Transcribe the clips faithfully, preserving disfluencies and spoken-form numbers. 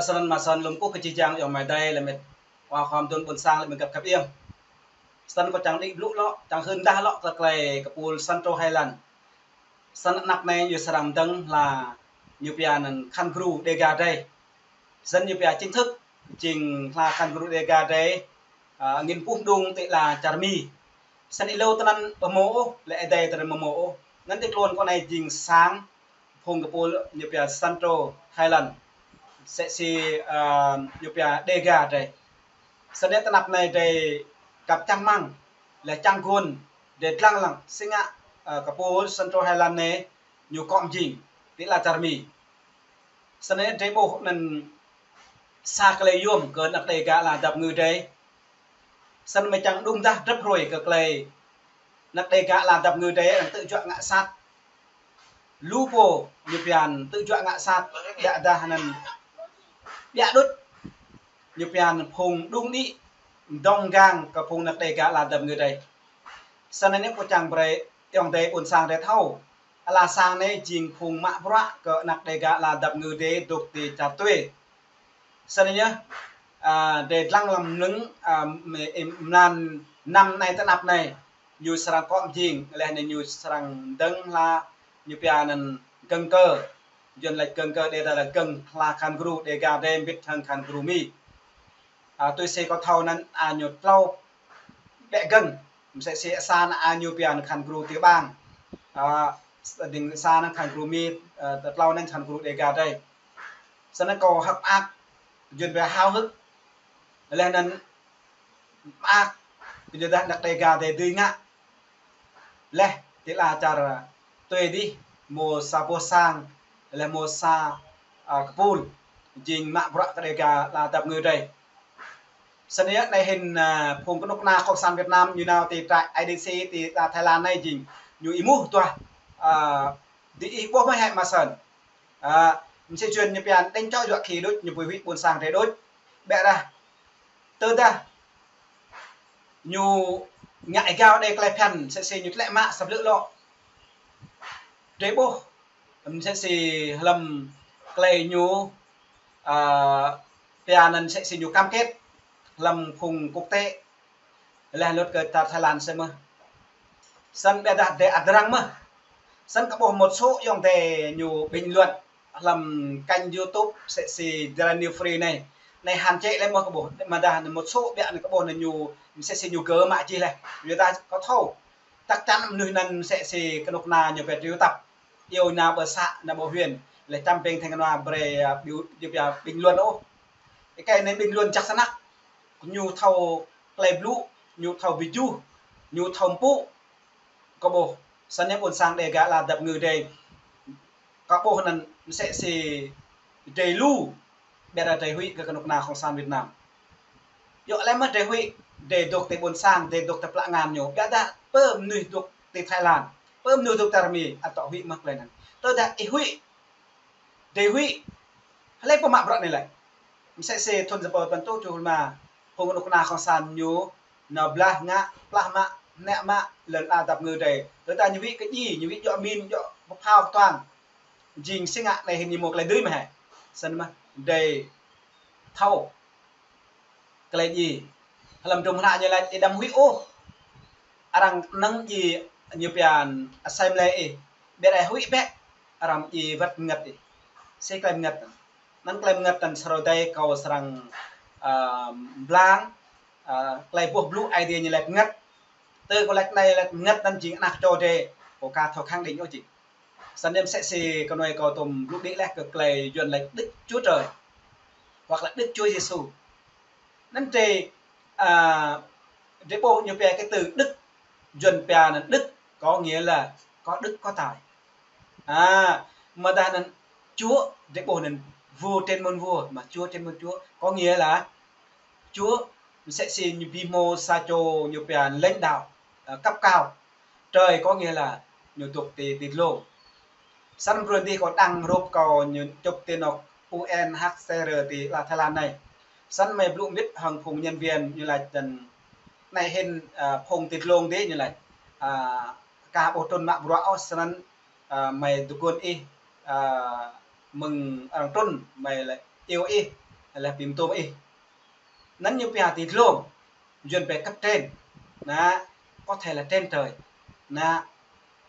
Snăn mă snăn lŏm kơ kơčih jang yŏng amai adơi lĕ mĕt wa khua mduôn ƀuôn sang lĕ mĕt găp găp yơh. Snăn kâo čang đĭ blŭ lŏ, čang hưn dah lŏ kơ klei kơ pul Santô Thái Lan. Snăn anăp anai ñu srăng dơ̆ng hla ñu pia anăn khăn gru Đêga drei. Snăn ñu pia chính thức jing hla khăn gru Đêga drei, a, angĭn puh mđung ti ala čar Mi. Snăn êlâo tinăn ƀu hmâo ôh, lĕ êdei tinăn ƀu hmâo ôh. Anăn ti tluôn kâo anai jing sang phung kơ pul ñu pia Santô Thái Lan. Msĕ si, a, ñu pia Đêga drei. Snăn anăp anai drei kăp čang rơmang, lĕ čang guôn, drei dlăng lăng, si ngă, a, kơ pul Santô Thái Lan anai ñu kŏ mjing ti ala čar Mi. Snăn drei ƀuh anăn sa klei yôm kơ anak Đêga ala dăp ngư drei. Snăn mơ̆ čang đŭng dah drăp hruê kơ klei anak Đêga ala dăp ngư drei arăng tŭ juă ngă sat. Lu pô ñu pia anăn tŭ juă ngă sat, ƀiădah anăn ƀiă đôč ñu pia anăn phung đŭng đĭ dŏng gang kơ phung anak Đêga ala dăp ngư drei. Snăn anei kâo čang brei yŏng adơi ƀuôn sang drei thâo. Ala sang anei jing phung mă bruă kơ anak Đêga ala dăp ngư drei dôk ti čar tui. Snăn yơh, a, drei dlăng lăm mlơ̆ng, a, mê-, ê, mlan năm anai tơ anăp anai, ñu srăng kŏ mjing, leh anăn ñu srăng dơ̆ng hla, ñu pia anăn gơ̆ng kơ. Yuăn lač gơ̆ng kơ, drei ta lač gơ̆ng hla khăn gru, Đêga drei mbĭt hăng khăn gru Mi. A, tui si kâo thâo anăn, a, ñu tlâo ƀĕ gơ̆ng, msĕ si sa anăn a ñu pia anăn khăn gru Ti Bang. A, s-, ding sa anăn khăn gru Mi, a, tlâo anăn khăn gru Đêga drei. Snăn kâo hơ̆k mơak, Yuăn pia háo hức. Leh anăn mơak, kyuadah anak Đêga drei dưi ngă. Leh ti ala čar tui dih, mâo sa boh sang, leh mâo sa, a, kơpul, jing mă bruă kơ Đêga ala dăp ngư drei. Snăn yơh anei hĭn, a, phung kơnuk kơna Cộng sản Việt Nam ñu nao ti trại I D C ti ala Thái Lan anei jing ñu êmuh duah, a, diih ƀuh mơ̆ hĕ mă snăn. A, msĕ Yuăn ñu pia anăn đĕng čŏ juă khi đôč, ñu ƀu huĭ ƀuôn sang drei đôč. Ƀiădah tơdah ñu ngă êgao đei klei phiăn, msĕ si ñu tlĕ mă sa blư̆ lŏ. Drei ƀuh, msĕ si hlăm klei ñu, a, pia anăn msĕ si ñu cam kết hlăm phung quốc tế. Leh anŭn kơ čar Thái Lan sĕ mơh. Snăn ƀiădah drei ăt răng mơh. Snăn kơ ƀuh một số yŏng adơi ñu bình luận hlăm kênh YouTube msĕ si Dra New Free anei. Anei hăn čĕ leh mơh kơ ƀuh. Mơ̆ dah một số ƀiă anăn kơ ƀuh anăn ñu msĕ si ñu gơ̆ mă čih leh. Ƀiădah kâo thâo. Chắc chắn mnuih anăn msĕ si kơnuk kơna ñu pia triệu tập. Iâu nao ƀơi xã, nao ƀơi huyện. Leh čăm ping theng kơnua brei, a, ƀiu, ƀiu pia bình luận ôh. Êkei anei bình luận jăk snăk. Ñu thâo klei blŭ, ñu thâo bi juh, ñu thâo mpŭ. Kơ ƀuh, snăn yơh ƀuôn sang Đêga ala dăp ngư drei. Kơ ƀuh anăn msĕ si drei lu, ƀiădah drei huĭ kơ kơnuk kơna Cộng sản Việt Nam. Yua leh mơh drei huĭ, drei dôk ti ƀuôn sang, drei dôk ti plă angan ñu. Ƀiădah pơ mnuih dôk ti Thái Lan, pơ mnuih dôk ti Mi, ăt tŏ huĭ mơh klei anăn. Tơdah ih huĭ, drei huĭ. Hlei pô mă bruă anei lĕ? Msĕ si thŭn sa rơbâo păn êtuh kjuh pluh rơma, phung kơnuk kơna Cộng sản ñu nao blah ngă, plah mă, hnĕ mă, lăn ala dăp ngư drei. Tơdah ñu huĭ kơ djai, ñu huĭ djŏ min, djŏ pơphao kơtuang. Jing si ngă anei hĭn ñu mâo klei dưi mơh hĕ. Snăn mơh, drei thâo klei djai. Hlăm hdruôm hră ñu lač ih đăm huĭ ôh. Arăng năng djai ñu pia asei mlei ih. Ƀiădah huĭ bĕ. Arăng djai wăt mngăt ih. Si klei mngăt anăn. Anăn klei mngăt anăn sa hrơi adih kâo srăng, a, blang, a, klei boh blŭ Aê Diê ñu lač mngăt. Tơ kâo lač anei lač mngăt anăn jing anak čô drei. Kâo ka thâo khăng đĭ ñu jing. Snăn yơh msĕ si kơ anai kâo tŭm blŭ đĭ leh kơ klei Yuăn lač Đức Chúa Trời. Hoặc là Đức Chúa Giêsu. Anăn drei, a, drei ƀuh ñu pia cái từ Đức, Yuăn pia anăn Đức có nghĩa là có đức có tài. A, mơ̆ dah anăn Chúa, drei ƀuh anăn vua trên muôn vua, mà Chúa trên muôn Chúa, có nghĩa là Chúa msĕ si ñu bi hmô sa čô ñu pia lãnh đạo, a, cấp cao. Trời có nghĩa là ñu dôk ti, ti dlông. Snăn mơ̆ng anăn dih kâo đăng rup kâo ñu čŭp ti anôk U N H C R ti ala Thái Lan anei. Snăn mơi blŭ mbĭt hăng phung nhân viên ñu lač anăn anei hĭn, a, phung ti dlông dih ñu lač, a, ka ƀuh trŭn mă bruă ôh snăn, a, mơi dôk gŭn ih, a, mơ̆ng arăng trŭn mơi lĕ iâu ih. lĕ ƀing tôm ih. Anŭn ñu pia ti glông, yuan pia cấp trên. Anŭn, có thể là trên trời. Anŭn,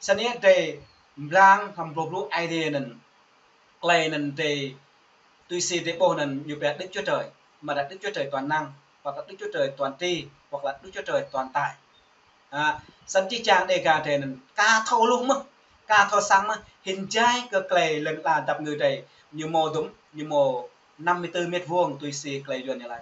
săn yơh drei blang hăm blŭ blŭ Aê Diê anŭn. Klei anŭn drei tui si drei ƀuh anŭn ñu pia Đức Chúa Trời. Mà là Đức Chúa Trời toàn năng, hoặc là Đức Chúa Trời toàn tri, hoặc là Đức Chúa Trời toàn tại. Ha, săn čih čang Đêga drei anŭn, ka thâo hluh mơ̆n, ka thâo sang mơ̆n, hin jai kơ klei lŏn ala dăp ngư drei, ñu mâo dŭm, ñu mâo năm mươi tư mét vuông tui si klei yuan ñu laĭ.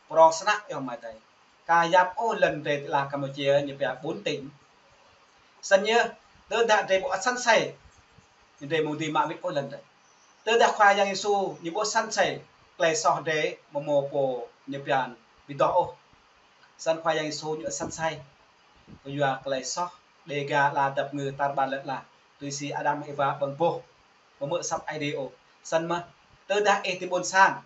Prong snăk yơh mơ̆ng adai. Ka yap ôh lŏn drei ti ala Campuchia ñu pia bốn tỉnh. Săn yơh, tơdah drei ƀu ăt săn asơi, drei mơ̆ng adih mă wĭt ôh lŏn drei. Tơdah Khua Yang Yêsu ñu ƀu săn asơi, klei soh drei mơ̆ mâo pô ñu pia ƀu dŏ ôh. Săn Khua Yang Yêsu ñu săn asơi. Kơ yua klei soh Đêga ala dăp ngư tar ƀar lŏn ala, tui si Adam Êwa ƀơ̆ng boh, mơ̆ mơ̆ săp Aê Diê ôh. Săn mơ̆, tơdah ih ti ƀuôn sang,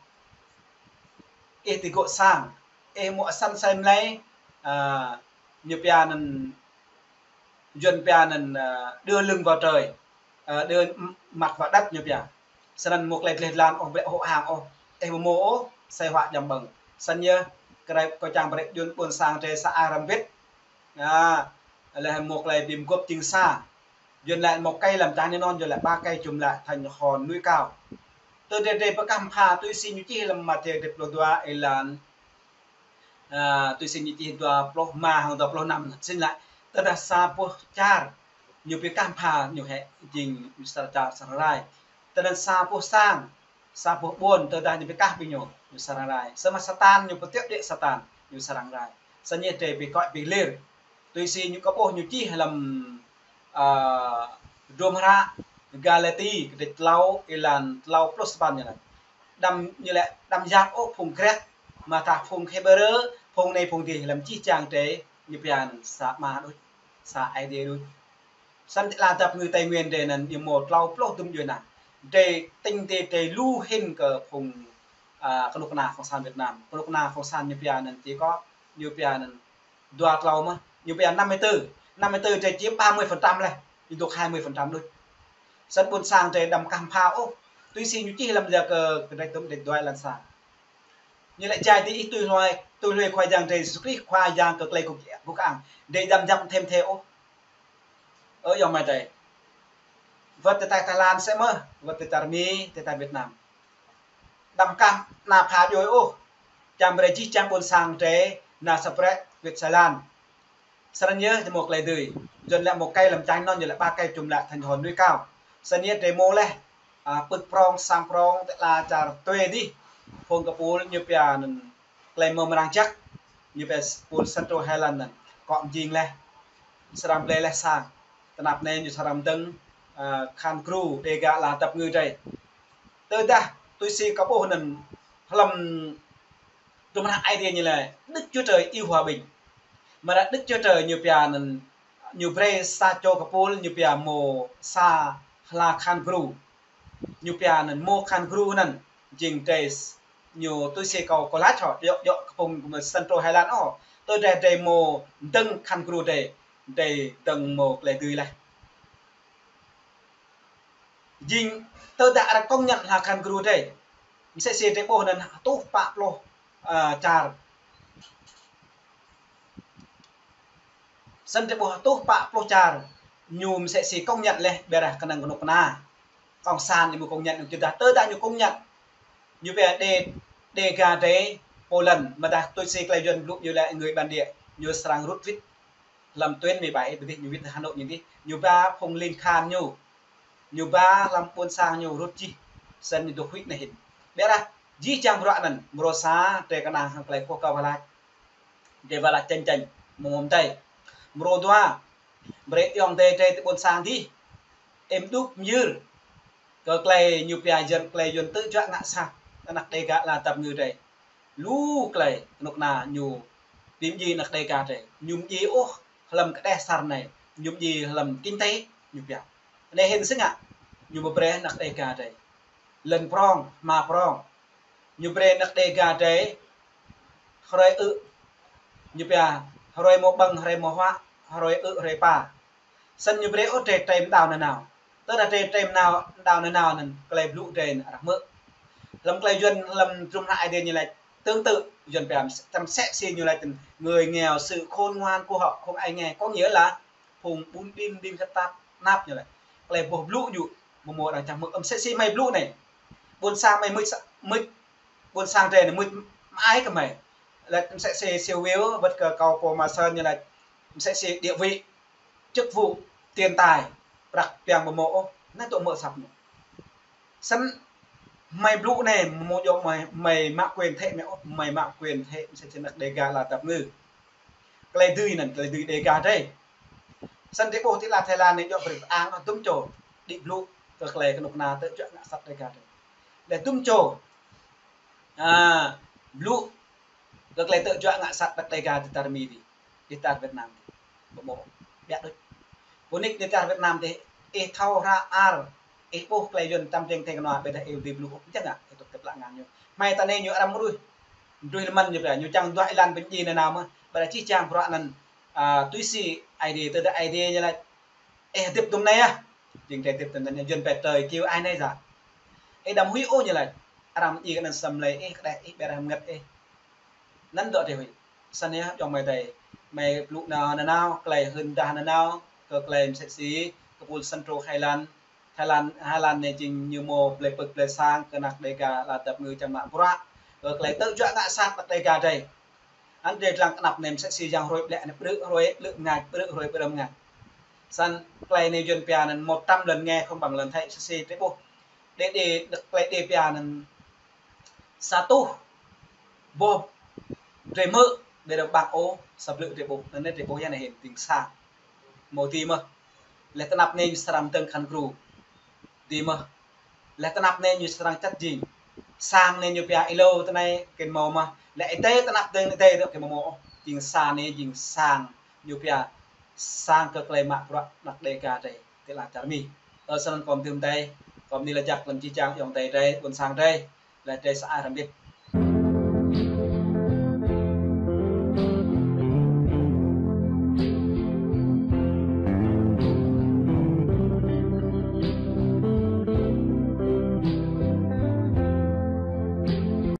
ih ti gŏ sang, ih mơ̆ săn asơi mlei, a, ñu pia anŭn, yuan pia anŭn, a, đưa lưng vào trời, a, đưa m-, mặt vào đất ñu pia. Săn anŭn mâo klei dleh dlan ôh, ƀu hŏ hăng ôh, ih ƀu mâo ôh, asơi huă jăm ƀơ̆ng. Săn yơh, kơ drei kơ čang brei yuan ƀuôn sang drei sa ai răm bit. A, lĕ mâo klei bi mguôp jing sa. Yuan laĭ một cây làm chai nếp non, yuan laĭ ba cây chùm lại thành hòn núi cao. Tơdah drei pơkah pha tui si ñu čih lăm Mathiơ dua pluh dua êlan, a, tui si ñu čih dua pluh rơma hăng dua pluh năm, sĭt laĭ, tơdah sa boh čar ñu pơkah pha ñu hĕ jing ñu sa čar srăng rai. Tơdah sa boh sang, sa boh ƀôn, tơdah ñu pơkah ƀing ñu, ñu srăng rai. Samơ̆ Satan ñu pơtiŏk đĭ Satan, ñu srăng rai. Săn yơh drei bi kŏ bi lir. Tui si ñu kơ ƀuh ñu čih lăm, a, hrŏm hră Galati, kơdrêč klâo, êlan klâo pluh sapăn ñu laĭ. Đăm, ñu laĭ, đăm yap ôh phung Grĕk, mơ̆ tah phung Hêbrơ, phung anai phung adih, lăm čih čang drei, ñu pia anŭn sa Ama đôč, sa Aê Diê đôč. Săn ti ala dăp ngư Tây Nguyên drei anŭn ñu mâo klâo pluh dŭm djuai ania. Drei tĭng drei, drei lu hĭn kơ phung, a, kơnuk kơna Cộng sản Việt Nam. Kơnuk kơna Cộng sản ñu pia anŭn chỉ có, ñu pia anŭn dua klâo mơ̆n, ñu pia năm mươi tư. Năm mươi tư drei chiếm ba mươi phần trăm laih, ñu dŏ hai mươi phần trăm đôč. Săn ƀuôn sang drei đăm kah pha ôh. Tui si ñu čih lăm Gia Cơ, kơdrêč tơm, kơdrêč dua êlan sa. Ñu laĭ jai ti ih tui hluê, tui hluê Khua Yang drei Yêsu Krist, Khua Yang kơ klei kơkuh kơang. Drei đăm yap thêm thê ôh. Ơ yŏng amai adơi. Wơ̆t tơtai Thái Lan sĭt mơ̆n, wơ̆t tơtai Mi, tơtai Việt Nam. Đăm kah nao pha djuai ôh. Čang brei jih jang ƀuôn sang drei nao sa prĕ wĭt Thái Lan. Srăng yơh, ñu mâo klei dưi. Yuan laĭ một cây làm chai nếp non, ñu laĭ ba cây chùm lại thành hòn núi cao. Srăng yơh drei mâo laih, a, pưk prong, sang prong, ti ala čar tue dih. Phung kơpul ñu pia anŭn klei mơmrang jăk, ñu pia pul Central Highland anŭn. Kŏ mjing laih. Srăng blơi laih sang. Tơnap anai ñu srăng dơ̆ng, a, khăn gru Đêga ala dăp ngư drei. Tơdah tui si kơ ƀuh anŭn hlăm hrŏm hră Aê Diê ñu laĭ, Đức Chúa Trời yêu hòa bình. Mơ̆ laĭ Đức Chúa Trời ñu pia anŭn, ñu brei sa čô kơpul, ñu pia mâo sa hla khăn gru. Ñu pia anŭn mâo khăn gru anŭn, jing drei s-, ñu tui si kâo, kâo laĭ hŏ, djŏ, djŏ kơ phung Central Highland ôh. Tơdah drei mâo dơ̆ng khăn gru drei, drei dơ̆ng mâo klei dưi laih. Jing tơdah arăng công nhận hla khăn gru drei, msĕ si drei ƀuh anŭn hơtuh pă pluh, a, čar. Săn drei ƀuh hơtuh pă pluh čar, ñu msĕ si công nhận laih, ƀiădah kơnơ̆ng kơnuk kơna Cộng sản ñu ƀu công nhận, ñu tơdah, tơdah ñu công nhận, ñu pia Đê-, Đêga drei pô lŏn, mơ̆ tah tui si klei Yuan blŭ ñu laĭ người bản địa, ñu srăng rŭt wĭt hlăm tuyến mười bảy, ƀu dih ñu wĭt Hà Nội ñu dih, ñu ba phung ling kham ñu, ñu ba hlăm ƀuôn sang ñu rŭt jih, săn ñu dŏ huĭ anai hĭn. Ƀiădah jih jang bruă anŭn, mrô sa, drei kơnang hăng klei kơ kâo wah lač. Drei wah lač čanh čanh, mơ̆ng mơ̆ng adai. Mrô dua, brei ayŏng adơi drei ti ƀuôn sang dih, ĕm đup myơr kơ klei ñu pia Yuan, klei Yuan tơjuă ngă sat anăk Đêga ala dăp ngư drei. Lu klei kơnuk kơna ñu bi mdjiê anăk Đêga drei. Ñu mdjiê ôh hlăm kơđeh asar anai, ñu mdjiê hlăm kinh tế ñu pia. Anai hĭn sĭt ngă, ñu mơ̆ brei anăk Đêga drei lŏn prong, hma prong. Ñu brei anăk Đêga drei hrơi ư̆, ñu pia hrơi mâo ƀơ̆ng, hrơi mâo huă, hrơi ư̆, hrơi pa. Săn ñu brei ôh drei trei mơđao nanao. Tơdah drei trei mơnao, mơđao nanao anŭn klei blŭ drei anŭn arăng hmư̆. Hlăm klei Yuan, hlăm trum hră Ơi Adai ñu laĭ, tương tự, Yuan pia, tăm sĕ si ñu laĭ, người nghèo sự khôn ngoan của họ không ai nghe, có nghĩa là phung ƀun ƀin ƀin khăt tap nap ñu laĭ. Klei boh blŭ ñu, mơmô đang čang mơ̆, tăm sĕ si mơi blŭ anai. Ƀôn sang mơi mưč, mưč, ƀôn sang drei anai mưč mă ai kơ mơi. Laĭ tăm sĕ si siêu view, wơ̆t kơ kâo pô ma sơn ñu laĭ, tăm sĕ si địa vị, chức vụ, tiền tài, prăk piăng mơmô ôh, anai tŏ mơ̆ săp ñu. Snăn mơi blŭ anai, mơmô djŏ mơi, mơi mă quyền thế mơi ôh, mơi mă quyền thế, msĕ si anăk Đêga ala dăp ngư. Klei dưi anăn, klei dưi Đêga drei. Snăn drei ƀuh ti ala Thái Lan anai djŏ brơi ang, dŭm čô đĭ blŭ kơ klei kơnuk kơna tơjuă ngă sat Đêga drei. Leh dŭm čô, a, blŭ kơ klei tơjuă ngă sat anăk Đêga ti čar Mi dih, ti čar Việt Nam dih. Mơmô, ƀiă đôč. Pô nik ti čar Việt Nam dih, ih thâo hră ar, ih ƀuh klei Yuan tăm tring tring kơnua, ƀiădah ih dưi blŭ ôh, jing ngă, ih tŭk tơplah ngăn ñu. Hmei ta anai ñu arăng mơruih, mơruih lơmăn ñu pia, ñu čang duah êlan ƀing djai nanao mơh, ƀiădah čih čang bruă anăn, a, tui si Aê Diê, tơdah Aê Diê ñu laĭ, ih hơdip tŭm anai ah. Jing drei hơdip tŭm anai, Yuan pia trời kêu ai nấy ra. Ih đăm huĭ ôh ñu laĭ. Arăng mơñi kơ anăn săm lei ih, kơđeh ih, ƀiădah mơngăt ih. Anăn dŏ drei huĭ. Snăn yơh, ayŏng amai adei. Mơi blŭ nanao, nanao, klei hưn dah nanao, kơ klei msĕ si, kơ pul Central Highland, Highland, Highland anai jing ñu mâo blei pơ̆k blei sang, kơ anăk Đêga ala dăp ngư čang mă bruă. Kơ klei tơjuă ngă sat anăk Đêga drei. Anăn drei dlăng tơnap anei msĕ si yang hruê ƀlĕ anei, ƀrư̆ hruê ƀlư̆ mngač, ƀrư̆ hruê ƀrư̆ mngač. Snăn klei anei Yuan pia anăn một trăm lần nghe không bằng lần thấy, msĕ si drei ƀuh. Đe đe, klei đe pia anăn sa tuh boh drei hmư̆, ƀiădah ƀăng ôh, sa blư̆ drei ƀuh, anăn drei ƀuh yơh anei hĭn, jing sang. Mâo dưi mơh. Leh tơnap anei srăng dơ̆ng khăn gru. Dưi mơh. Leh tơnap anei ñu srăng čăt jing. Sang anei ñu pia êlâo tơ anei kơ mâo mơh. Leh êdei tơnap dơ̆ng êdei tơ kơ mâo mơh. Jing sang anei jing sang ñu pia sang kơ klei mă bruă anăk Đêga drei ti ala čar Mi. Ơ, snăn kâo mơ̆ng adei, kâo mơ̆ng anei lač jăk lăm jih jang ayŏng adei drei, ƀuôn sang drei. Leh drei sa ai hrăm bit.